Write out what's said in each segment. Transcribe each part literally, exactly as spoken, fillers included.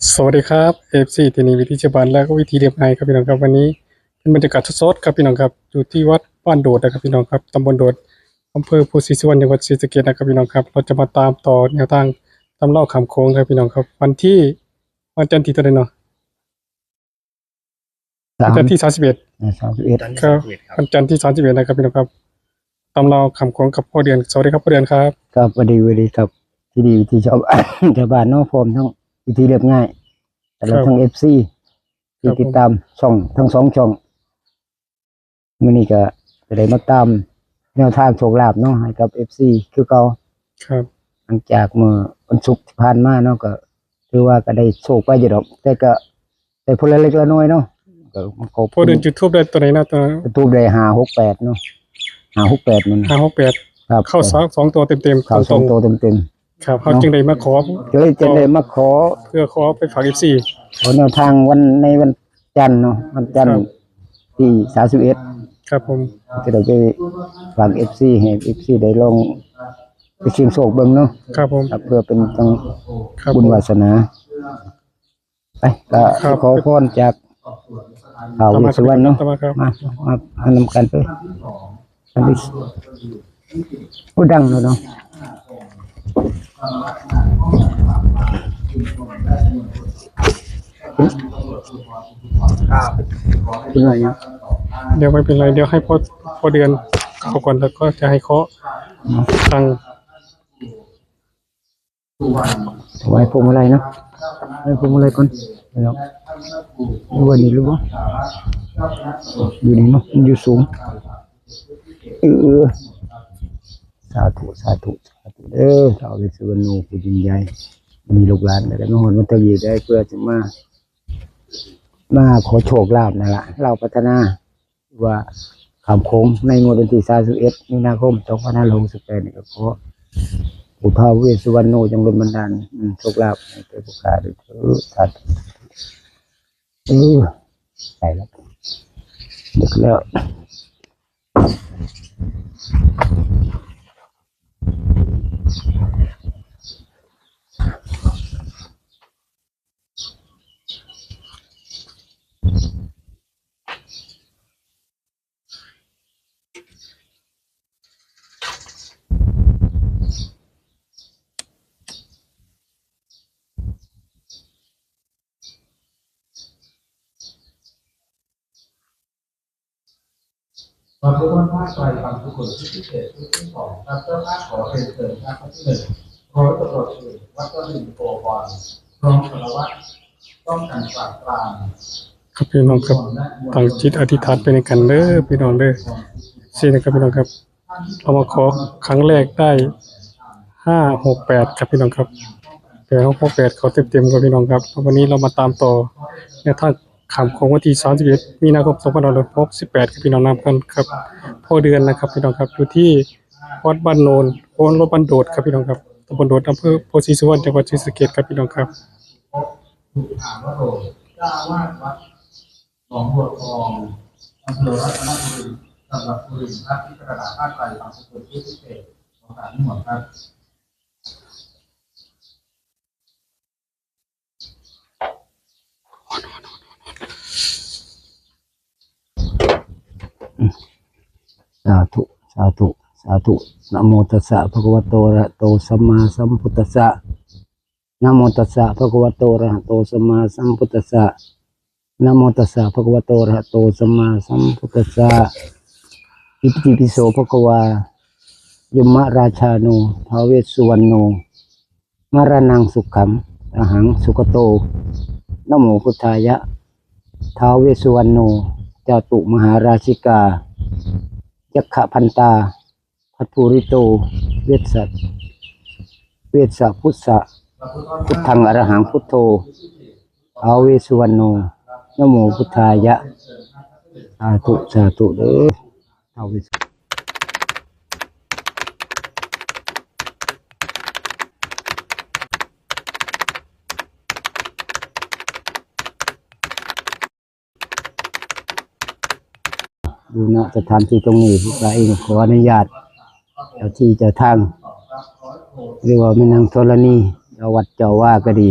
สวัสดีครับ เอฟซี ที่นี่วิถีชาวบ้านและก็วิถีเรียบง่ายครับพี่น้องครับ วันนี้เป็นบรรยากาศสดๆครับพี่น้องครับ อยู่ที่วัดบ้านโดดนะครับพี่น้องครับ ตำบลโดด อำเภอโพธิ์ศรีสุวรรณ จังหวัดศรีสะเกษนะครับพี่น้องครับ เราจะมาตามต่อแนวทางตำเล่าข้ามโขงครับพี่น้องครับ วันที่ วันจันทร์ที่เท่าไหร่เนาะ สาม วันจันทร์ที่สามสิบเอ็ด อ่า สามสิบเอ็ด ครับ วันจันทร์ที่สามสิบเอ็ดนะครับพี่น้องครับ ตำเล่าข้ามโขงกับพ่อเดือน สวัสดีครับพ่อเดือนครับ ครับ สวัสดี สวัสดีครับ ที่นี่วิถีชาว ชาวบ้านเนาะ พร้อมทั้งวิถีเรียบง่าย ตลอด ครับ ทั้ง เอฟซี ที่ ครับผม ติดตามช่องทั้งสองช่อง มื้อนี้ก็จะได้มาตามแนวทางโชคลาภเนาะ ให้กับ เอฟซี คือเก่า ครับ หลังจากเมื่อวันศุกร์ที่ผ่านมาเนาะ ก็ถือว่าก็ได้โชคไปอยู่ดอก แต่ก็ได้คนละเล็กละน้อยเนาะ ก็มาขอบคุณ พ่อเดือนจุดธูปได้ตัวไหนนะ ตัวนั้น จุดธูปได้ห้าหกแปดเนาะ ห้าหกแปด มัน ห้าหกแปด ครับ เข้าสอง สองตัวเต็มๆ เข้าสอง ตรงๆ ตัวเต็มๆ ครับ เขา เนาะ จึงได้มาขอ ก็เลยจึงได้มาขอ เพื่อขอไปฝาก เอฟซี ขอแนวทางวัน ในวันจันทร์เนาะ วันจันทร์ ครับ ที่สามสิบเอ็ด ครับผม จะได้ไปฝาก เอฟซี ให้ เอฟซี ได้ลองไปเสี่ยงโชคเบิ่งเนาะ ครับผม ครับ เพื่อเป็นทาง ครับ บุญ ผม วาสนา ไป ก็ ครับ ขอพรจากท้าวเวสสุวรรณเนาะ ตามมาครับ ตามมาครับ มา มา มานำกันไป อันนี้ ผู้ดังเลยเนาะ เป็นไรเนี่ย เดี๋ยวไม่เป็นไร เดี๋ยวให้พ่อ พ่อเดือนเข้าก่อน แล้วก็จะให้เคาะ อืม ทาง ถวายพวงมาลัยเนาะ ถวายพวงมาลัยก่อน เดี๋ยว วันนี้หรือเปล่า อยู่นี่เนาะ มันอยู่สูง เออ สาธุ สาธุ สาธุ เด้อ ท้าวเวสสุวรรณโน ผู้ยิ่งใหญ่ มีลูกหลานก็ได้มาฮอดมาถึงนี่ได้ เพื่อจะมา มาขอโชคลาภนั่นล่ะ ลาวพัฒนา ว่าข้ามโขงในงวดวันที่สามสิบเอ็ด มีนาคม สองพันห้าร้อยหกสิบแปด นี่ก็ขอปู่ท้าวเวสสุวรรณโน จงดลบันดาล อืม โชคลาภให้แก่ผู้ข้าด้วยเถิด สาธุ เออ ไปแล้ว ดึกแล้ว มาร่วมผ้าไตรบังสุกุลชุดพิเศษชุดที่สองครับ เจ้าภาพขอเรียนเชิญครับ ชุดที่หนึ่ง ร้อยตำรวจเอกวัชรินทร์ โพบอล รองสารวัตรป้องกันปราบปราม ครับพี่น้องครับ ตั้งจิตอธิษฐานไปในกันเด้อพี่น้องเด้อ สินะครับพี่น้องครับ เรามาขอครั้งแรกได้ ห้าหกแปด ครับพี่น้องครับ แต่ ห้าหกแปด เขาเต็มๆครับพี่น้องครับ วันนี้เรามาตามต่อแนวทางข้ามโขงวันที่สามสิบเอ็ด มีนาคม สองพันห้าร้อยหกสิบแปด ครับพี่น้อง นำกันครับ พ่อเดือนนะครับพี่น้องครับ อยู่ที่วัดบ้านโนน โอนรถบ้านโดดครับพี่น้องครับ ตำบลโดด อำเภอโพธิ์ศรีสุวรรณ จังหวัดศรีสะเกษครับพี่น้องครับ หนองบัวทอง อำเภอรัตนบุรี จังหวัดสุรินทร์ครับ พิจารณาผ้าไตรบังสุกุลชุดพิเศษ ขอสารนิมนต์ครับ สาธุ สาธุ สาธุ นะโมตัสสะ ภะคะวะโต อะระหะโต สัมมาสัมพุทธัสสะ นะโมตัสสะ ภะคะวะโต อะระหะโต สัมมาสัมพุทธัสสะ นะโมตัสสะ ภะคะวะโต อะระหะโต สัมมาสัมพุทธัสสะ อิติปิโส ภะคะวา ยมะราชาโน ท้าวเวสสุวรรณโน มะระนังสุขัง อะหัง สุขโต นะโมพุทธายะ ท้าวเวสสุวรรณโน จาตุมหาราชิกา ยักขพันตา พัทธุริโต เวสสะ เวสสะพุทธะ พุทธัง อะระหัง พุทโธ ท้าวเวสสุวรรณโน นะโมพุทธายะ สาธุ สาธุเด้อ ท้าวเวส อยู่ ณ สถานที่ตรงนี้ พวกเราเองขออนุญาตเจ้าที่เจ้าทาง หรือว่าแม่นางธรณี เจ้าวัดเจ้าวาก็ดี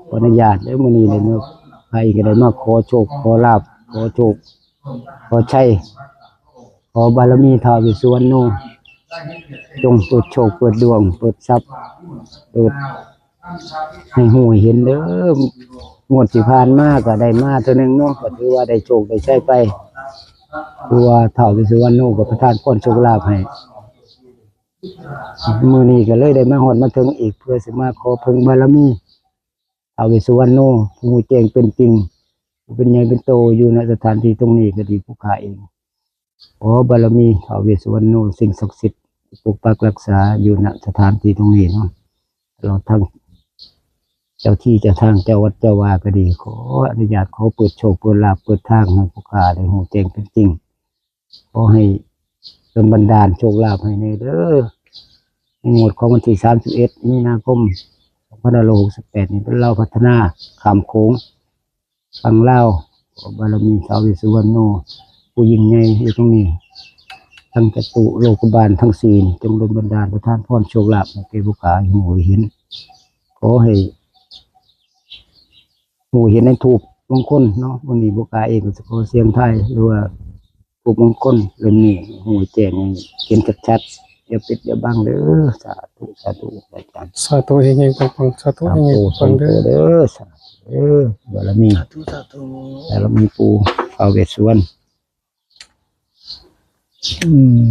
ขออนุญาตเด้อ มื้อนี้เลยเนาะ ไผก็ได้มาขอโชคขอลาภ ขอโชคขอชัย ขอบารมีท้าวเวสสุวรรณโน จงเปิดโชคเปิดดวง เปิดทรัพย์ เปิดให้ฮู้ให้เห็นเด้อ งวดที่ผ่านมาก็ได้มาเทื่อหนึ่งเนาะ ก็ถือว่าได้โชคได้ชัยไป คือว่าท้าวเวสสุวรรณโนก็ประทานพรโชคลาภให้ มื้อนี้ก็เลยได้มาฮอดมาถึงอีก เพื่อสิมาขอเพิ่งบารมีท้าวเวสสุวรรณโน ผู้รู้แจ้งเป็นจริง ผู้เป็นใหญ่เป็นโตอยู่ ณ สถานที่ตรงนี้ก็ดี ผู้ข้าเอง ขอบารมีท้าวเวสสุวรรณโน สิ่งศักดิ์สิทธิ์ปกปักรักษาอยู่ ณ สถานที่ตรงนี้เนาะ ตลอดทั้งเจ้าที่เจ้าทาง เจ้าวัดเจ้าวาก็ดี ขออนุญาต ขอเปิดโชคเปิดลาภ เปิดทางให้ผู้ข้าได้ฮู้แจ้งเป็นจริง ขอให้ดลบันดาลโชคลาภให้แน่เด้อ ในงวดของวันที่สามสิบเอ็ดมีนาคมสองพันห้าร้อยหกสิบแปดนี้ เป็นลาวพัฒนาข้ามโขง ฝั่งลาว ขอบารมีท้าวเวสสุวรรณโน ผู้ยิ่งใหญ่อยู่ตรงนี้ ทั้งจตุโลกบาลทั้งสี่นี่ จงดลบันดาลประทานพรโชคลาภให้แก่ผู้ข้าให้ฮู้ให้เห็น ขอให้ฮู้เห็นในธูปมงคลเนาะ มื้อนี้ผู้ข้าเองก็สิขอเสี่ยงทาย หรือว่าธูปมงคลเล่มนี้ฮู้แจ้งให้เห็นชัดๆ อย่าปิดอย่าบังเด้อ สาธุ สาธุ อาจารย์ สาธุ เฮงๆ ปังๆ สาธุ สาม เฮง ตัว ๆ ปังๆ เด้อ สอง ตัวเด้อ สาธุเด้อ บารมี สาธุ สาธุ บารมีปู่ท้าวเวสสุวรรณ อืม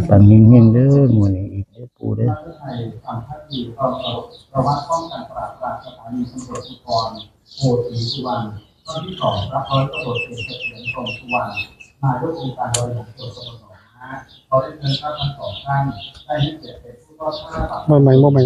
ปังเฮงๆ เด้องวดนี้อีกเด้อปู่เด้อ มาใหม่ มาใหม่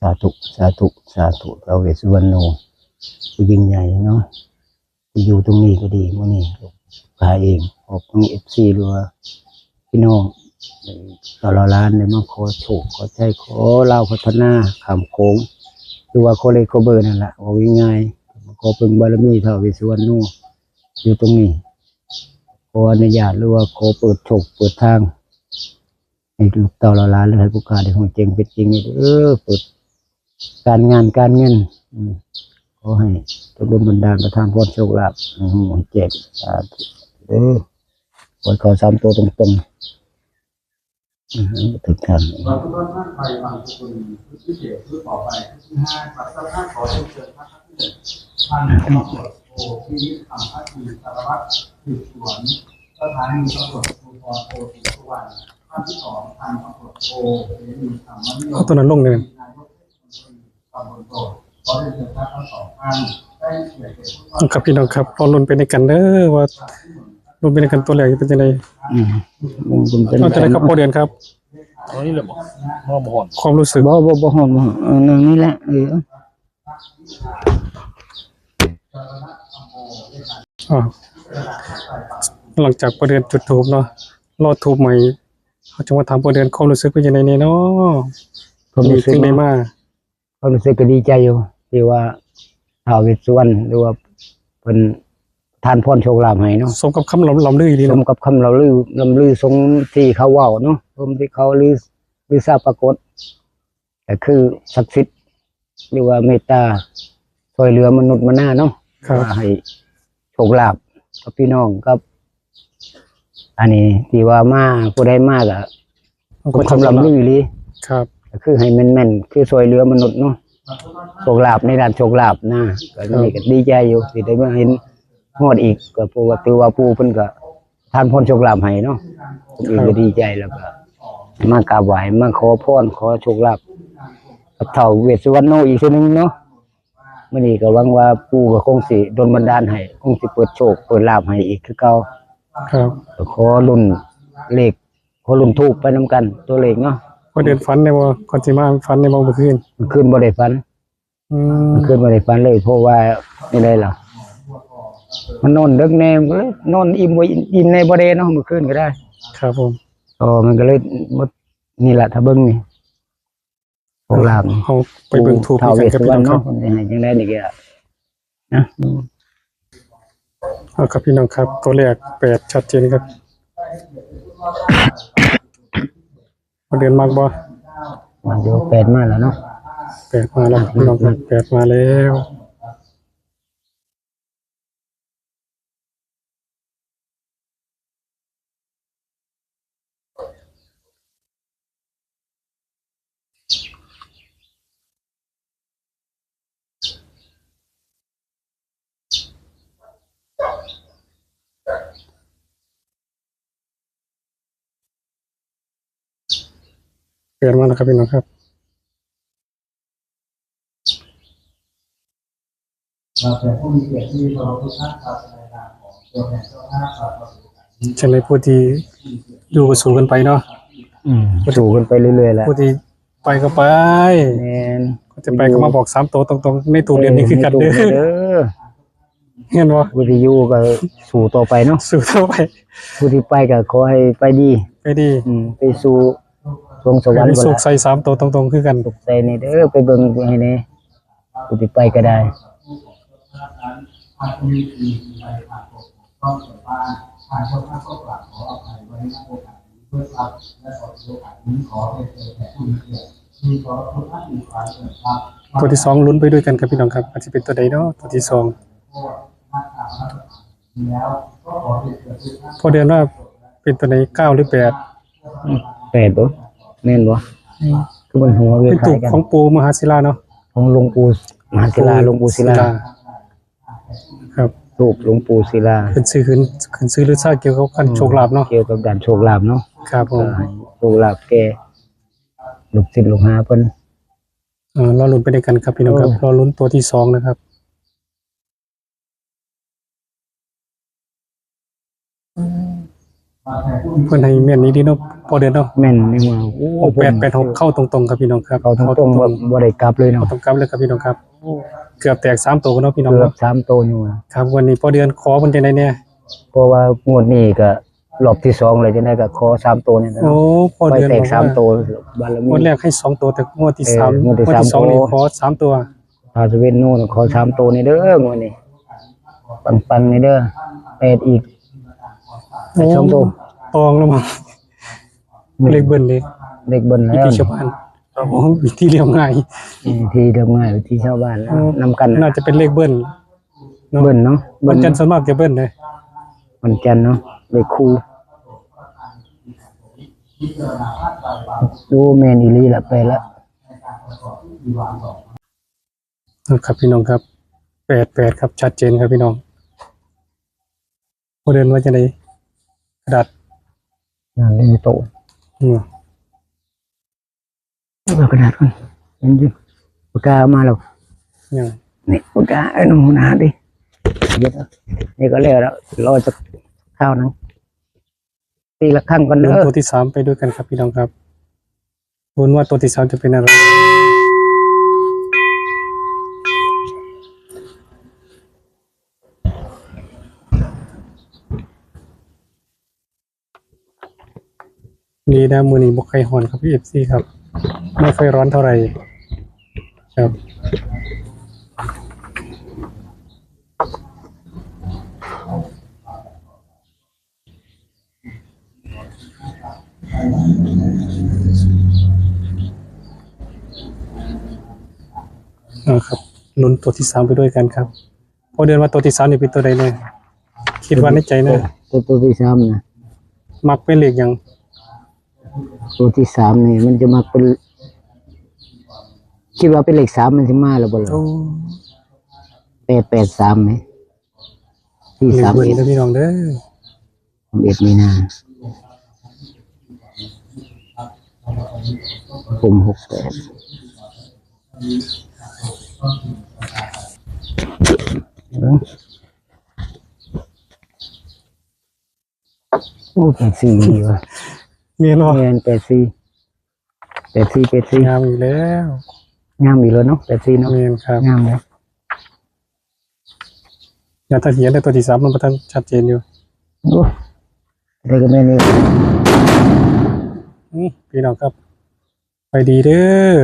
สาธุ สาธุ สาธุ ท้าวเวสสุวรรณโน ผู้ยิ่งใหญ่เนาะ ที่อยู่ตรงนี้ก็ดี มื้อนี้ข้าเอง ขอบคุณ เอฟซี หรือว่าพี่น้อง ตลอดล้านได้มาขอโชค ขอชัย ขอลาวพัฒนาข้ามโขง หรือว่าขอเลขขอเบอร์นั่นล่ะ เว้าง่ายๆ ขอเพิ่งบารมีท้าวเวสสุวรรณโน อยู่ตรงนี้ ขออนุญาต หรือว่าขอเปิดโชคเปิดทาง ให้ลูกเต้าหลาน หรือให้ผู้ข้าได้ฮู้แจ้งเป็นจริงนี่เด้อ เปิดการงานการเงิน อืม ขอให้จงดลบันดาลประทานพรโชคลาภให้ฮู้ให้แจ้ง สาธุเด้อ ขอให้เข้าสามตัวตรงๆ อืม ทุกท่าน เอาตัวนั้นลงเลย ครับพี่น้องครับ รอลุ้นไปในกันเด้อ ว่าลุ้นไปในกัน ตัวแรกจะเป็นจังได๋ อืม มันเป็น เอาจังได๋ครับ พ่อเดือนครับ เอานี่เลยบ่ บ่ บ่ฮ้อน ความรู้สึก บ่ บ่ บ่ฮ้อน บ่ฮ้อน เออ นั่งนี่แหละ เออ อ่า หลังจากพ่อเดือนจุดธูปเนาะ รอธูปใหม่ เฮาจั่งมาถามพ่อเดือน ความรู้สึกเป็นจังได๋แน่เนาะ ความรู้สึก นี่คือได้มา ความรู้สึกก็ดีใจอยู่ ที่ว่าท้าวเวสสุวรรณ หรือว่าเพิ่นประทานพรโชคลาภให้เนาะ สมกับคำล่ำ ล่ำลืออีหลี สม เนาะ กับคำล่ำลือ ล่ำลือ สมที่เขาเว้าเนาะ สมที่เขาลือ ลือซาปรากฏ ก็คือศักดิ์สิทธิ์ หรือว่าเมตตาช่วยเหลือมนุษย์มนาเนาะ ครับ ว่าให้โชคลาภกับพี่น้อง กับ อันนี้ที่ว่ามา ผู้ใดมาก็ มันก็ สมคำล่ำลืออีหลี ครับ ก็คือให้แม่นๆ คือช่วยเหลือมนุษย์เนาะ โชคลาภในด้านโชคลาภนะ ก็ ครับ นี่ก็ดีใจอยู่ที่ได้มาเห็นฮอดอีก ก็เพราะว่าถือว่าปู่เพิ่นก็ประทานพรโชคลาภให้เนาะ ผมเองก็ดีใจ แล้วก็มากราบไหว้ มาขอพร ขอโชคลาภกับท้าวเวสสุวรรณโนอีกเทื่อนึงเนาะ มื้อนี้ก็หวังว่าปู่ก็คงสิดลบันดาลให้ คงสิเปิดโชคเปิดลาภให้อีกคือเก่า ครับ ก็ขอลุ้นเลข ขอลุ้นธูปไปนำกัน ตัวเลขเนาะ พ่อเดือนฝันได้บ่ ก่อนสิมาฝันได้บ่เมื่อคืน เมื่อคืนบ่ได้ฝัน อืม เมื่อคืนบ่ได้ฝันเลย เพราะว่าจั่งใด๋ล่ะ มันนอนเดิกแน่ มันก็เลยนอนอิ่มบ่อิ่มแน่บ่แน่เนาะ มื้อคืนก็ได้ ครับผม อ๋อ มันก็เลยหมด นี่แหละ ถ้าเบิ่งนี่ ของลาวนี่ เฮาไปเบิ่งธูป ท้าวเวสสุวรรณเนาะ เพิ่นสิให้จังได๋นี่ก็ นะ เอาครับพี่น้องครับ ตัวแรกแปดชัดเจนครับ พ่อเดือนมักบ่ มาเดี๋ยวแปดมาแล้วเนาะ แปดมาแล้วพี่น้องครับ แปดมาแล้ว เปลี่ยนมาแล้วครับพี่น้องครับ ฉะนั้นผู้ที่อยู่ก็สู้กันไปเนาะ อืม สู้กันไปเรื่อยๆแหละ ผู้ที่ไปก็ไป แม่น เขาจะไปก็มาบอกสามตัวตรงๆ ในตู้เหรียญนี่คือกันเด้อ เออ ในตู้เหรียญเด้อ เห็นบ่ ผู้ที่อยู่ก็สู้ต่อไปเนาะ สู้ต่อไป ผู้ที่ไปก็ขอให้ไปดี ไปดี อืม ไปสู่สวงสวรรค์ ให้มีโชคใส่สามตัวตรงๆ คือกัน โชคใส่นี่เด้อ ไปเบิ่งให้แน่ ผู้ที่ไปก็ได้ ตัวที่สองลุ้นไปด้วยกันครับพี่น้องครับ อาจจะเป็นตัวใดเนาะ ตัวที่สอง พ่อเดือนว่าเป็นตัวไหน เก้าหรือแปด อืม แปดบ่ แม่นบ่ อืม คือมันหัว เป็นธูป คล้ายๆกัน ของปู่มหาศิลาเนาะ ของหลวงปู่มหาศิลา ปู่ หลวงปู่ศิลา ศิลา ครับ ธูปหลวงปู่ศิลา เป็นชื่อขึ้น ขึ้นชื่อลือชาเกี่ยวกับการ อืม โชคลาภเนาะ เกี่ยวกับการโชคลาภเนาะ ครับผม ก็ให้โชคลาภแก่ลูกศิษย์ลูกหาเพิ่น เอ่อ รอลุ้นไปด้วยกันครับพี่น้องครับ เออ รอลุ้นตัวที่สองนะครับ เพิ่นให้แม่นอีหลีเนาะ พ่อเดือนเนาะ แม่นนี่ว่า โอ้ โอ้ แปดแปดหก เข้าตรงๆ ครับพี่น้องครับ เข้าตรงๆ เข้าตรงๆ บ่ บ่ได้กลับเลยเนาะ บ่ต้องกลับเลยครับพี่น้องครับ เกือบแตกสามตัวเนาะพี่น้องเนาะ เกือบสามตัวอยู่ ครับ วันนี้พ่อเดือนขอเพิ่นจังได๋แน่ เพราะว่างวดนี้ก็รอบที่สองแล้ว จังได๋ก็ขอสามตัวนี่นะ โอ้ พ่อเดือน ไปแตก บอกว่า สามตัว บารมี งวดแรกให้สองตัว แต่งวดที่ เออ สาม งวดที่ งวดที่สอง สาม นี่ ขอ ขอสามตัว ท้าวเวสสุวรรณขอสามตัวนี่เด้องวดนี้ ปังๆ นี่เด้อ แปดอีก โอ้ สองตัว ตองแล้วมั้ง อืม เลขเบิ้ลเลย เลขเบิ้ลแล้ว วิถีชาวบ้าน ครับผม วิถีเรียบง่าย อืม ที่เรียบง่าย วิถีชาวบ้าน อ๋อ นำกัน น่าจะเป็นเลขเบิ้ลเนาะ เบิ้ลเนาะ วันจันทร์ส่วนมากจะเบิ้ลเลย วันจันทร์เนาะ เลขคู่ โอ้ แม่นอีหลีละ แปดละ นะครับพี่น้องครับ แปดแปด ครับ ชัดเจนครับพี่น้อง พ่อเดือนว่าจังได๋ กระดาษ นั่นนี่โต อืม เอากระดาษก่อน เห็นอยู่ ปากกามาแล้ว ยัง นี่ ปากกา ไอ้หนุ่มหนาดิ เดี๋ยว นี่ก็แล้ว แล้ว รอสักคราวหนึ่ง ตีละครั้งก่อนเด้อ ลุ้นตัวที่สามไปด้วยกันครับพี่น้องครับ ลุ้นว่าตัวที่สามจะเป็นอะไร ดีนะ มื้อนี้บ่ค่อยร้อนครับพี่ เอฟซี ครับ ไม่ค่อยร้อนเท่าไหร่ ครับ อ่าครับ ลุ้นตัวที่สามไปด้วยกันครับ พ่อเดือนว่าตัวที่สามนี่เป็นตัวใดแน่ คิดว่าในใจนะ ตัว ตัวที่สามนะ มักเป็นเลขหยัง ตัวที่สามนี่มันจะมักเป็น คิดว่าเป็นเลขสามมันสิมาแล้วบ่ล่ะ โอ้ แปดแปดสามนี่ ที่ เลขเบิ้ล สามเอ็ด เด้อพี่น้องเด้อ สามเอ็ด มีนาคม หกแปด เอ้า โอ้ แปดสี่ ดีว่ะ แม่นบ่ แม่น แปดสี่ แปดสี่ แปดสี่ งามอีกแล้ว งามอีกแล้วเนาะ แปดสี่ เนาะ แม่นครับ งามเลย อย่าถ้าเขียนได้ตัวที่สามมันบ่ทันชัดเจนอยู่ โอ้ ได้ก็แม่นนี่ อืมพี่น้องครับ ไปดีเด้อ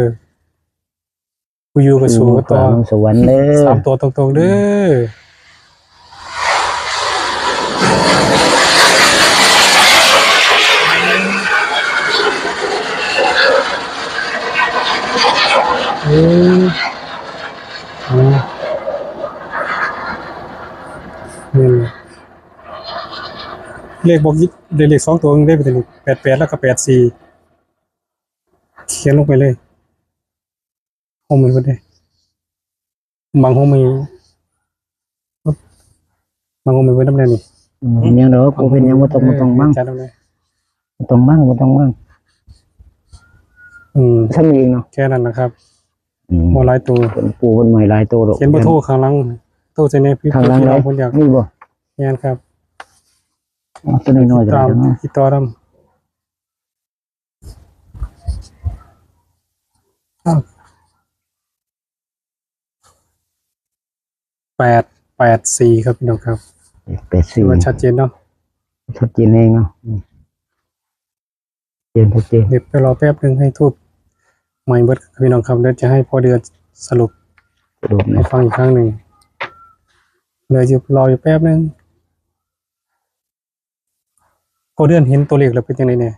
ผู้อยู่กับสูงก็ต่อ อยู่กับสวรรค์เด้อ สามตัวตรงๆเด้อ อืม อืม อืม เลขบอกยิเลขสองตัวเลขเป็นเลขแปดแปดแล้วก็แปดสี่ เขียนลงไปเลย โฮมมือเพิ่นเด้ บังโฮมมือ บังโฮมมือเพิ่นนำแน่นี่ อืม ยังดอก บ่เป็นหยัง บ่ต้อง บ่ต้องบัง จัดเอาเลย บ่ต้องบัง บ่ต้องบัง อืม ซ้ำอีกเนาะ แค่นั้นนะครับ อืม บ่หลายตัว เพิ่นปูเพิ่นใหม่หลายตัวดอก เขียนเบอร์โทรข้างหลัง โทรใส่แน่พี่ ข้างหลัง พี่น้อง เลย เพิ่นอยาก นี่บ่ แม่นครับ เอาตัวน้อยๆก็ได้ ติดตาม เนาะ ติดต่อนำ ครับ แปดแปดสี่ ครับพี่น้องครับ แปดสี่ ถือว่าชัดเจนเนาะ ชัดเจนเองเนาะ อืม เจน ชัดเจน เดี๋ยวไปรอแป๊บหนึ่งให้ทูบไหม้เบิดครับพี่น้องครับ เดี๋ยวจะให้พ่อเดือนสรุป สรุปนะ ให้ฟังอีกครั้งหนึ่ง เดี๋ยวจะรออยู่แป๊บหนึ่ง พ่อเดือนเห็นตัวเลขแล้วเป็นจังได๋แน่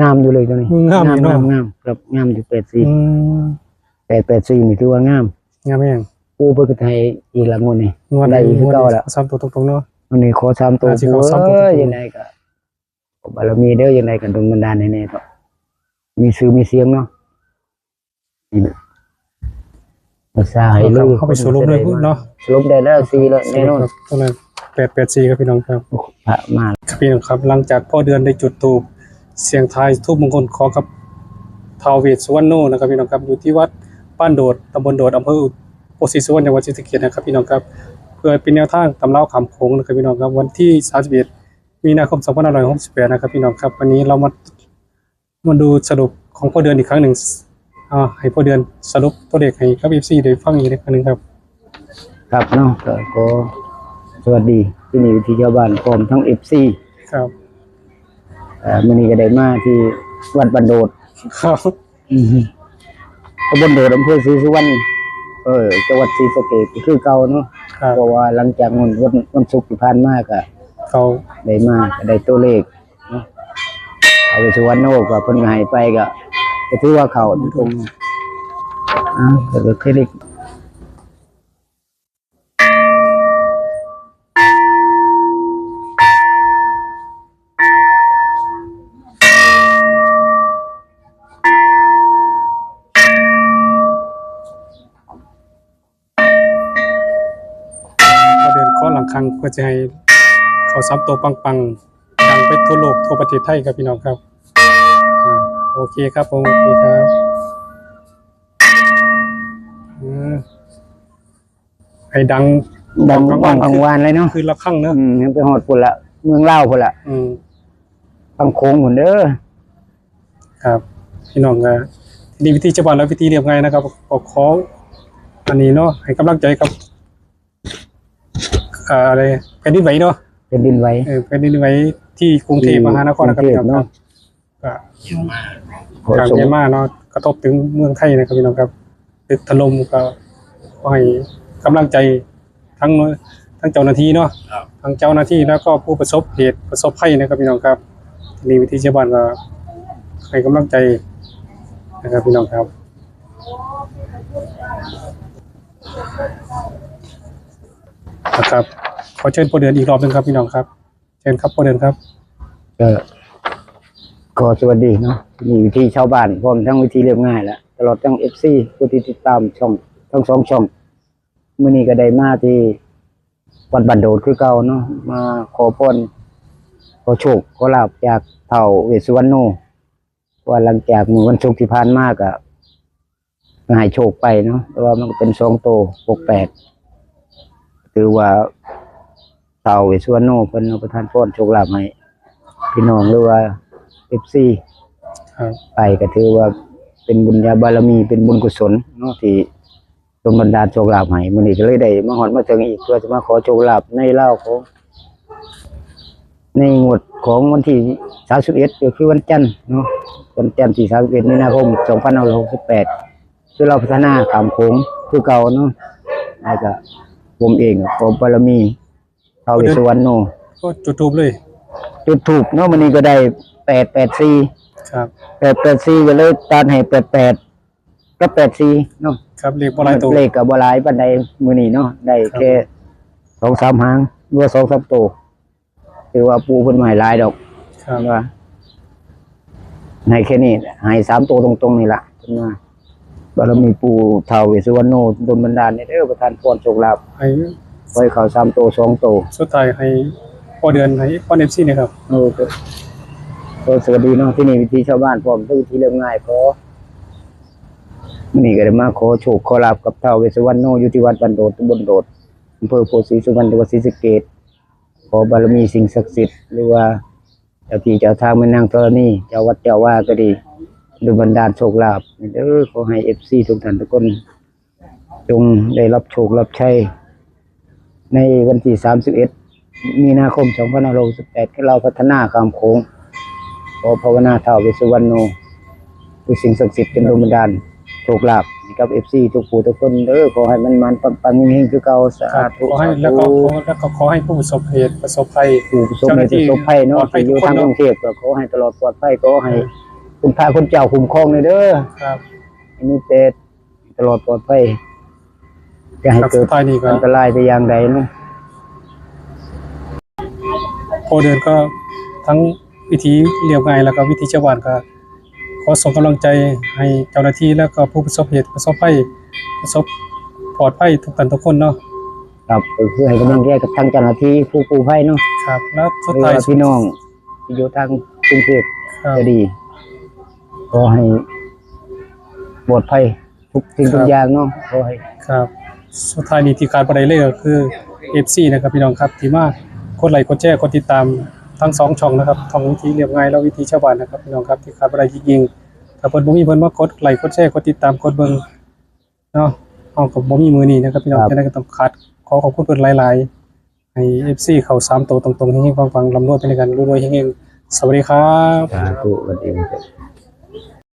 งามอยู่เลยตัวนี้ งามอยู่เนาะ งาม งาม งาม ครับ งามอยู่ แปดสี่ อืม แปดแปดสี่ นี่ถือว่างาม งามแฮง ปู่เพิ่นก็ให้อีกละงวดนี้ งวดนี้ ได้อีกคือเก่าละ งวดนี้ขอสามตัวตรงๆเนาะ งวดนี้ขอสามตัว อ่า สิขอสามตัวตรงๆ ปู่เอ้ย ยังไงก็ ขอบารมีเด้อ ยังไงก็ดลบันดาลให้แน่เถาะ มีชื่อมีเสียงเนาะ นี่แหละ ภาษาให้รู้ เข้าไปสรุปเลยพุ้นเนาะ สรุปได้แล้ว สี่แล้วแน่นอน ครับ ตัวนั้น แปดแปดสี่ ครับพี่น้องครับ พระมา ครับพี่น้องครับ หลังจากพ่อเดือนได้จุดธูปเสี่ยงทายธูปมงคลขอกับท้าวเวสสุวรรณโนนะครับพี่น้องครับ อยู่ที่วัดบ้านโดด ตำบลโดด อำเภอโพธิ์ศรีสุวรรณ จังหวัดศรีสะเกษนะครับพี่น้องครับ เพื่อเป็นแนวทางตำราข้ามโขงนะครับพี่น้องครับ วันที่ สามสิบเอ็ด มีนาคม สองพันห้าร้อยหกสิบแปด นะครับพี่น้องครับ วันนี้เรามา มาดูสรุปของพ่อเดือนอีกครั้งหนึ่ง อ่า ให้พ่อเดือนสรุปตัวเลขให้กับ เอฟซี ได้ฟังอีกครั้งหนึ่งครับ ครับเนาะ ก็ขอสวัสดีที่นี่วิธีชาวบ้านพร้อมทั้ง เอฟซี ครับ เอ่อ มื้อนี้ก็ได้มาที่วัดบ้านโดด ครับ อืม ตำบลโดด อำเภอศรีสุวรรณ เออ จังหวัดศรีสะเกษก็คือเก่าเนาะ ครับ เพราะว่าหลังจากวัน วัน วันศุกร์ที่ผ่านมาก็ เขา ได้มา ก็ได้ตัวเลข เนาะ เอาไปสุวรรณโนก็เพิ่นก็ให้ไปก็ ก็ถือว่าเข้าตรงๆ อ่า ก็คือเลข พ่อเดือนเคาะระฆังเพื่อจะให้เข้าสามตัวปังๆ ดังไปทั่วโลกทั่วประเทศไทยครับพี่น้องครับ อ่า โอเคครับผม โอเคครับ อืม ให้ดัง ดัง ดัง กังวาน กังวานเลยเนาะ คือระฆังเนาะ อืม ให้ไปฮอดพุ้นละ เมืองลาวพุ้นละ อืม ฝั่งโขงพุ้นเด้อ ครับ พี่น้องก็ นี่วิธีชาวบ้านและวิธีเรียบง่ายนะครับ ก็ขออันนี้เนาะ ให้กำลังใจครับ อ่า อะไร แผ่นดินไหวเนาะ แผ่นดินไหว เออ แผ่นดินไหวที่กรุงเทพมหานครนะครับ ที่กรุงเทพเนาะ พี่น้องครับ ก็ ขอ จาก ส่ง เมียนมาเนาะ กระทบถึงเมืองไทยนะครับพี่น้องครับ ตึกถล่ม ก็ขอให้กำลังใจทั้ง ทั้งเจ้าหน้าที่เนาะ ครับ ทั้งเจ้าหน้าที่แล้วก็ผู้ประสบเหตุประสบภัยนะครับพี่น้องครับ นี่วิธีชาวบ้านก็ให้กำลังใจนะครับพี่น้องครับ นะครับ ขอเชิญพ่อเดือนอีกรอบหนึ่งครับพี่น้องครับ เชิญครับพ่อเดือนครับ ก็ขอสวัสดีเนาะ นี่วิธีชาวบ้าน พร้อมทั้งวิธีเรียบง่ายและตลอดทั้ง เอฟซี ผู้ที่ติดตามช่อง ทั้งสองช่อง มื้อนี้ก็ได้มาที่วัดบ้านโดดคือเก่าเนาะ มาขอพร ขอโชค ขอลาภจากท้าวเวสสุวรรณโน ว่าหลังจากมื้อวันศุกร์ที่ผ่านมาก็ ให้โชคไปเนาะ แต่ว่ามันก็เป็นสองโต หกแปด ถือว่าท้าวเวสสุวรรณโนเพิ่นประทานพรโชคลาภให้พี่น้องหรือว่า เอฟซี ครับ ไปก็ถือว่าเป็นบุญญาบารมี เป็นบุญกุศลเนาะ ที่ ดลบันดาลโชคลาภให้ มื้อนี้ก็เลยได้มาฮอดมาถึงอีก เพื่อจะมาขอโชคลาภในลาวของ ในงวดของวันที่สามสิบเอ็ด ก็คือวันจันทร์เนาะ วันจันทร์ที่สามสิบเอ็ดมีนาคมสองพันห้าร้อยหกสิบแปด คือลาวพัฒนาข้ามโขงคือเก่าเนาะ แล้วก็ผมเองก็ขอบารมีท้าวเวสสุวรรณโน ก็จุดธูปเลย จุดธูปเนาะ มื้อนี้ก็ได้แปดแปดสี่ ครับ แปดแปดสี่ ก็เลยตัดให้แปดแปดกับแปดสี่เนาะ ครับ เลขบ่หลายตัว เลขก็บ่หลายปานใดมื้อนี้เนาะ ได้ ครับ แค่สองสามหาง หรือว่าสองสามตัว ถือว่าปู่เพิ่นบ่ให้หลายดอก ครับ เพิ่นว่า ให้แค่นี้แหละ ให้สามตัวตรงๆนี่ล่ะ เพิ่นว่า บารมีปู่ท้าวเวสสุวรรณโน ดลบันดาลให้เด้อ ประทานพรโชคลาภ ให้ ขอให้เข้าสามตัวสองตัว สุดท้ายให้พ่อเดือน ให้พร เอฟซี นะครับ เออ ก็ ก็สวัสดีเนาะ ที่นี่วิถีชาวบ้านพร้อมด้วยวิถีเรียบง่าย ขอ มื้อนี้ก็ได้มาขอโชคขอลาภกับท้าวเวสสุวรรณโน อยู่ที่วัดบ้านโดด ตำบลโดด อำเภอโพธิ์ศรีสุวรรณ จังหวัดศรีสะเกษ ขอบารมีสิ่งศักดิ์สิทธิ์ หรือว่าเจ้าที่เจ้าทางแม่นางธรณี เจ้าวัดเจ้าวาก็ดี ดลบันดาลโชคลาภเด้อ ขอให้ เอฟซี ทุกท่านทุกคน จงได้รับโชครับชัย ในวันที่สามสิบเอ็ด มีนาคมสองพันห้าร้อยหกสิบแปด คือลาวพัฒนาข้ามโขง ขอภาวนาท้าวเวสสุวรรณโน คือสิ่งศักดิ์สิทธิ์เป็นดลบันดาลโชคลาภให้กับ เอฟซี ทุกผู้ทุกคนเด้อ ขอให้มันๆ ปังๆ เฮงๆ คือเก่า สาธุ ครับ ขอให้ สาธุ แล้วก็ขอ แล้วก็ขอให้ผู้ประสบเหตุประสบภัย ผู้ประสบเหตุ เจ้าหน้าที่ ประสบภัยเนาะ ปลอดภัย ที่อยู่ ทุกคน ทาง เนาะ กรุงเทพฯ ก็ขอให้ตลอดปลอดภัย ขอให้ เออ คุณพระคุณเจ้าคุ้มครองเลยเด้อ ครับ ให้มีแต่ตลอดปลอดภัย อย่าให้ ครับ เกิด สุดท้ายนี่ก็ อันตรายแต่อย่างใดเนาะ พ่อเดือนก็ทั้งวิถีเรียบง่าย แล้วก็วิถีชาวบ้านก็ ขอส่งกำลังใจให้เจ้าหน้าที่ แล้วก็ผู้ประสบเหตุประสบภัย ประสบปลอดภัยทุกท่านทุกคนเนาะ ครับ ก็คือให้กำลังใจกับทางเจ้าหน้าที่ผู้กู้ภัยเนาะ ครับ แล้วสุดท้าย หรือว่าพี่น้องที่อยู่ทางกรุงเทพฯ ครับ ก็ดี ขอให้ปลอดภัยทุกสิ่ง ครับ ทุกอย่างเนาะ ขอให้ ครับ สุดท้ายนี้ที่ขาดบ่ได้เลยก็คือ เอฟซี นะครับพี่น้องครับ ที่มากดไลค์กดแชร์กดติดตามทั้งสองช่องนะครับ ทั้งวิถีเรียบง่ายและวิถีชาวบ้านนะครับพี่น้องครับ ที่ขาดบ่ได้จริงๆ ถ้าเพิ่นบ่มีเพิ่นมากดไลค์กดแชร์กดติดตามกดเบิ่งเนาะ เฮาก็บ่มีมื้อนี้นะครับพี่น้อง ครับ ฉะนั้นก็ต้องขาด ขอขอบคุณเพิ่นหลายๆ ให้ เอฟซี เข้าสามตัวตรงๆ เฮงๆ ปังๆ ร่ำรวยไปด้วยกัน รวยๆ เฮงๆ สวัสดีครับ สาธุ สวัสดีครับ